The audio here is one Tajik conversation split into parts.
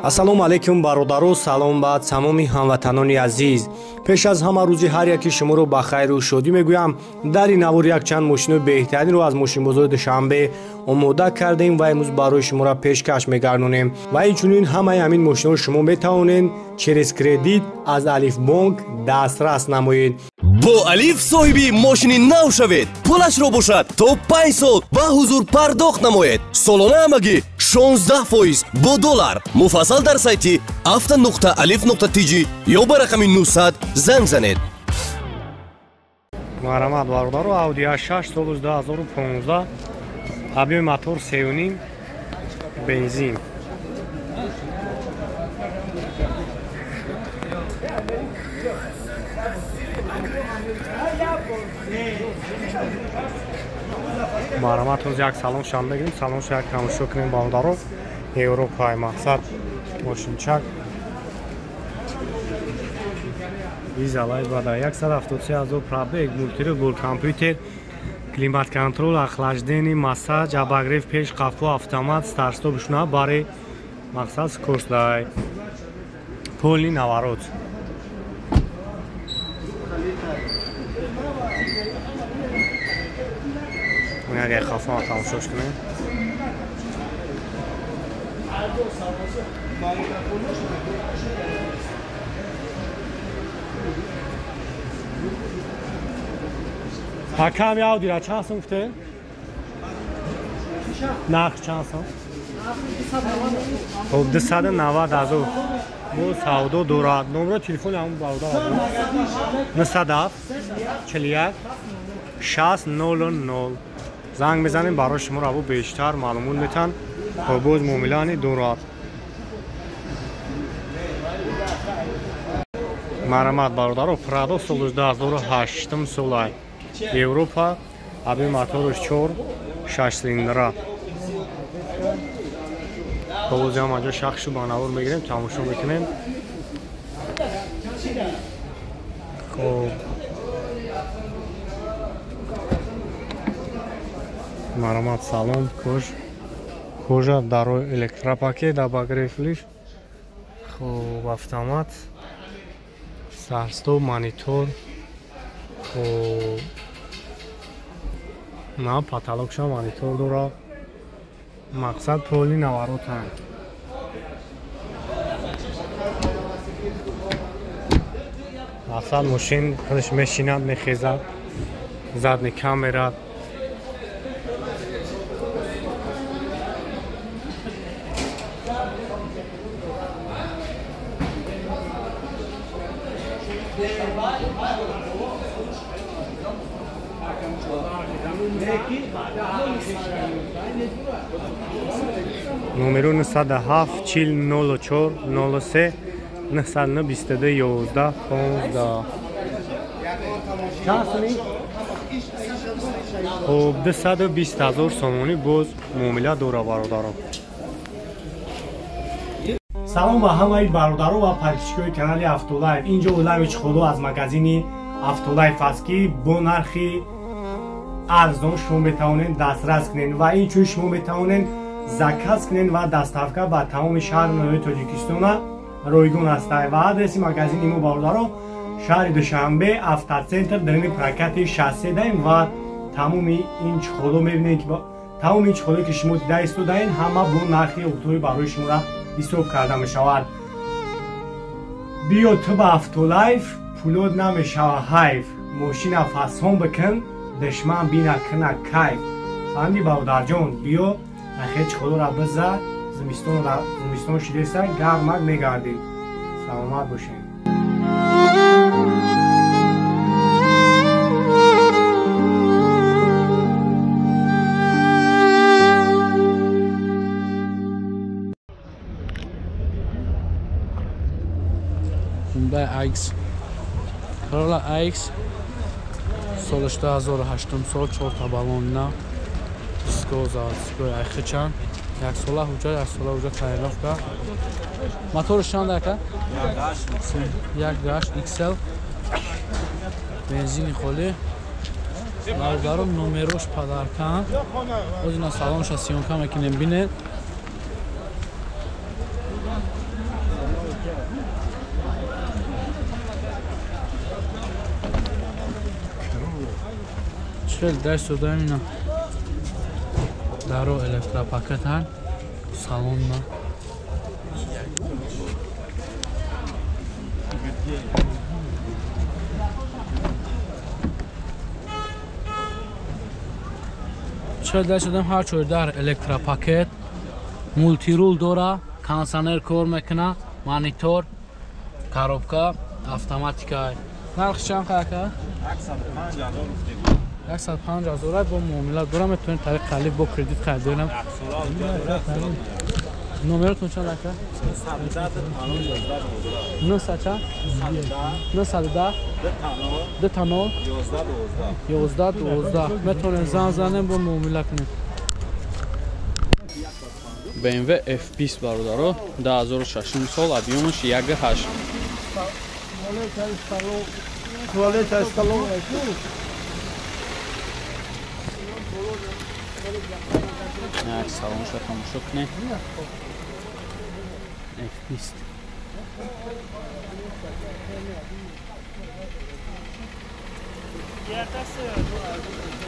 Ассалому алайкум бародаро, салом ба тамоми ҳамватанони азиз. Пеш аз ҳама рӯзи ҳар яки шуморо ба хайру шодӣ мегӯям. Дар ин навор якчанд мошинои беҳтаринро аз мошинбозори Душанбе омода кардем ва имрӯз барои шуморо пешкаш мегардонем. Ва инчунин ҳамаи ҳамин мошиноро шумо метавонед через кредит аз Алифбонк дастрас намоед. Бо Алиф соҳиби мошини нав шавед. Пулашро бошад то 5 сол ба ҳузур пардохт намоед. Солона ҳамагӣ 16% бо доллар. Муфассал дар сайти auto.alif.tj ё ба рақами 900 занг занед. Марҳамат бародаро, Audi A6 соли 2015, объёми мотор 3.5, бензин. Марҳамат, ҳозир як салон шам мегирем, салоншо як тамошо кунем бародаро. Европаи мақсад мошинчак. Визалай бада 173 ҳазор пробег, мультирегул, компютер, климат-контрол, охлаждение, массаж, обогрев пеш, қафо, автомат, старт-стоп шуна барои мақсад скоростной. Полный наворот. Агар хафа тамошош кунем. Акам Audi-ра чанд сум гуфте? Нарх чанд сум? Хоб 290 ҳазор. Бо савдо дорад. Номро телефони ҳамон бародар 907 41 60 00. Занг мезанем барои шуморо або бештар маълумот метан. Боз муомилани дорад. Марҳамат бародаро, Прадо соли 2008 солай. Европа, объёми мотораш 4, 6 цилиндра. Боз ҳам аҷо шахшу ба навор мегирем, тамошо мекунем. Хоб марҳамат, салон, кож, кожа дарои электропакет, обогрев лифт, хоб автомат, старт-стоп, монитор, хоб на потолокша монитор дорад. Мақсад поли наворотанд. Мақсад мошин худаш мешинад, мехезад, задни камера. Номеро 907 40 04 03 922 11 15. Чанд сумӣ? Хоб 220 ҳазор сомонӣ боз муомила дора бародаро. Салом ба ҳамаи бародаро ва подписчикои канали Автолайф. Инҷо олами чиқоло аз магазини Автолайф аст, ки бо нархи арзон шумо метавонед дастрас кунед ва инчунин шумо метавонед заказ кунед ва доставка ба тамоми шаҳру ноҳияи Тоҷикистона ройгон аст. Ва адреси магазини мо бародаро шаҳри Душанбе, Автоцентр, дарини прокати 63 даем ва тамоми ин чиқоло мебинед, ки тамоми ин чиқолое ки шумо дида истодаед, ҳама бо нархи оптовӣ барои шуморо ҳисоб карда мешавад. Биё ту ба Автолайф, пулот намешава ҳайф, мошина фасон бикун, душман бина кина кайф. Фаҳмидӣ бародарҷон? Биё нахе чиқолоро биза, зимистон шидеса, гармак мегардӣ. Саломат бошед. Hyundai AX, Corolla AX соли 2008 сол, 4 баллонна, диско, заводской, айхичан, як сола ҳуҷҷат, як сола ҳуҷҷат тайёрлафта. Моторш чанд ака? 1.8 XL, бензини холӣ. Бародаро, номерош падаркан. Озина салонша съёмка мекунем, бинед. Хеле даст додаем ина. Даро электропакет ҳан. Салонна. Чел даст додем ҳар чор дар электропакет. Мултирул дора, кондиционер кор мекуна, монитор, коробка, автоматика. Нарх чанд қака? 105 000 бо муомила дорам, метавонед тариқи қалиб бо кредит харидорам. Номеротон чанд ака? 900 чанд? 910 2 0 11 12. Метавонед занг занем бо муомила кунед. BMW F20 бародаро, 2006 сол, объемаш 1.8. Як салонша тамошо кунед. F20.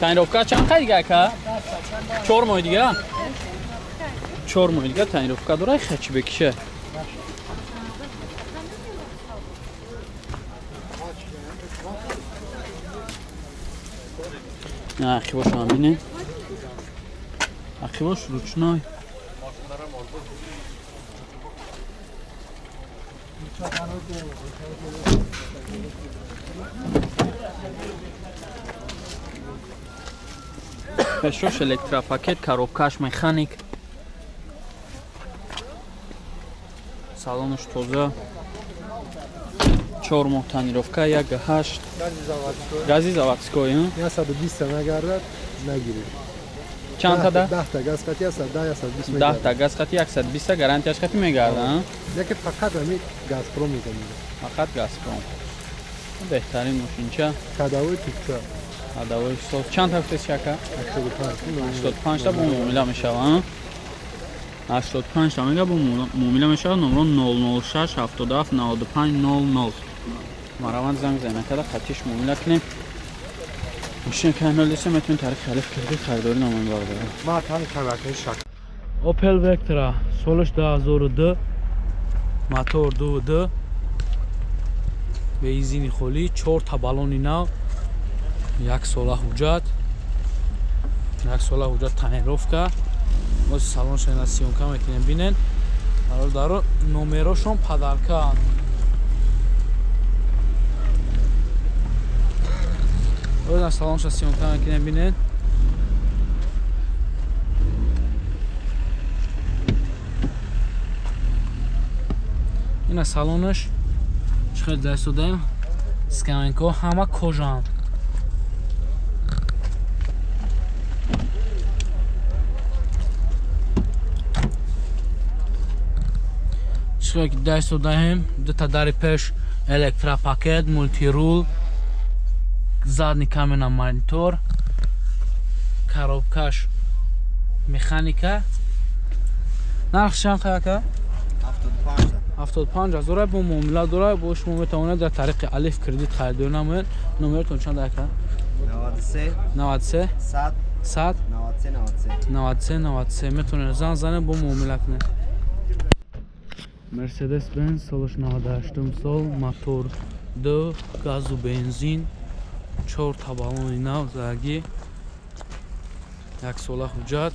Тонировка чанд қай дига ака? 4 моҳ дига? 4 моҳ дига тонировка дора, хачи бекиша. Ақибош ҳам бинед. Ақибош ручной. Пешош электропакет, коробкаш механик. Салонаш тоза. 4 моҳ тонировка, 1.8. Гази заводской, 120 нагардад, нагиред. Чанд та да? 10 та газ қати 110, 120 мегардад. 10 та газ қати 120 гарантияш қати мегардад, Яке фақат ҳамин Газпром мезанад. Фақат Газпром. Беҳтарин мошинча. Кадавои тупча. Кадавои соз. Чанд та гуфтед ака? 85. 85 та бо муомила мешавад, 85 та мега бо муомила мешавад. Номро 006 77 95 00. Мараванд занг занед, када қатиш муомила кунем. Мошин канал десем метавонед тариқи халиф кредит харидорӣ намоем бародарон. Ма тани камеракани шак. Opel Vectra солаш 2002, мотор 2.2, бензини холӣ, 4 та баллони нав, як сола ҳуҷҷат, як сола ҳуҷҷат тонировка. Боз салонша ина съёмка мекунем, бинен. Бародаро, номерошон падаркаанд. Боз салонша съёмка мекунем, бинен. Ина салонаш чӣ хел даст додаем. Скаменко ҳама кожаанд. Чӣ хел ки даст додаем, дута дари пеш электропакет, мултирул, задний камера монитор, коробкаш механика. Нарх чанд ака? 75 000 бо муомила дора. Бо шумо метавонед дар тариқи алиф кредит харидорӣ намоед. Номератон чанд ака? 93 93 100 100 93 93 93 93. Метавонед занг занед, бо муомила кунед. Mercedes Benz солаш 98 сол, мотор 2, газу бензин, 4 та баллони нав заги, як сола ҳуҷҷат.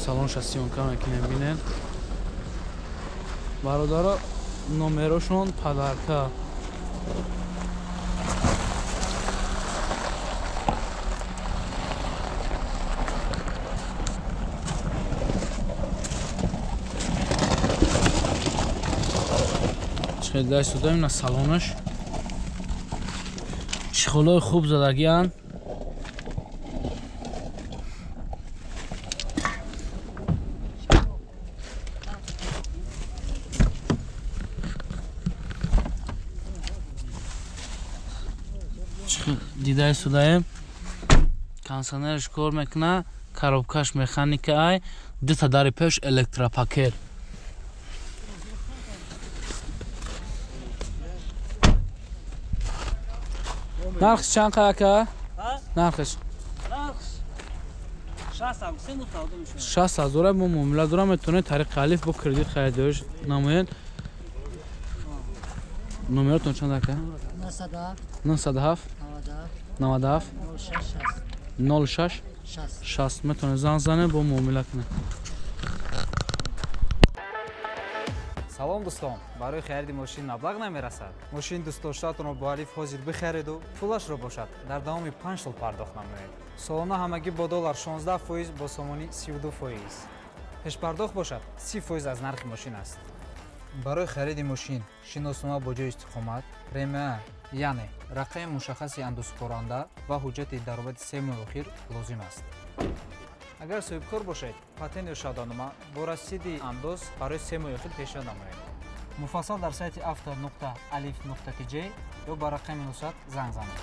Салонша съёмка мекунем, бинен. Бародаро, номерошон падарка. Чӣ даст додаем на салонаш. Чехолои хуб задагианд. Дидаи судаем, кондиционерш кор мекуна, коробкаш механика ай, дута дари пеш электропакет. Нархш чанд ака? Нархш? Нархш 60 60 000 бо муомила дорам, метавонед тариқи Алиф бо кредит харидориш намоед. Номеротон чанд ака? 907 97 06 60. Метавонед занг занед, бо муомила кунед. Салом, дӯстон! Барои хариди мошин маблағ намерасад? Мошини дӯстдоштаатонро бо Алиф ҳозир бихареду пулашро бошад дар давоми 5 сол пардохт намоед. Солона ҳамагӣ бо доллар 16%, бо сомонӣ 32%. Пешпардохт бошад 30% аз нархи мошин аст. Барои хариди мошин шиноснома бо ҷои истиқомат, РМА, яъне рақами мушаххаси андозсупоранда, ва ҳуҷҷати даромади 3 моҳи охир лозим аст. Агар соҳибкор бошед, патент ё шаҳодатнома бо расиди андоз барои 3 моҳи охир пешниҳод намоед. Муфассал дар сайти авто нуқта алиф нуқта тж ё ба рақами 900 занг занед.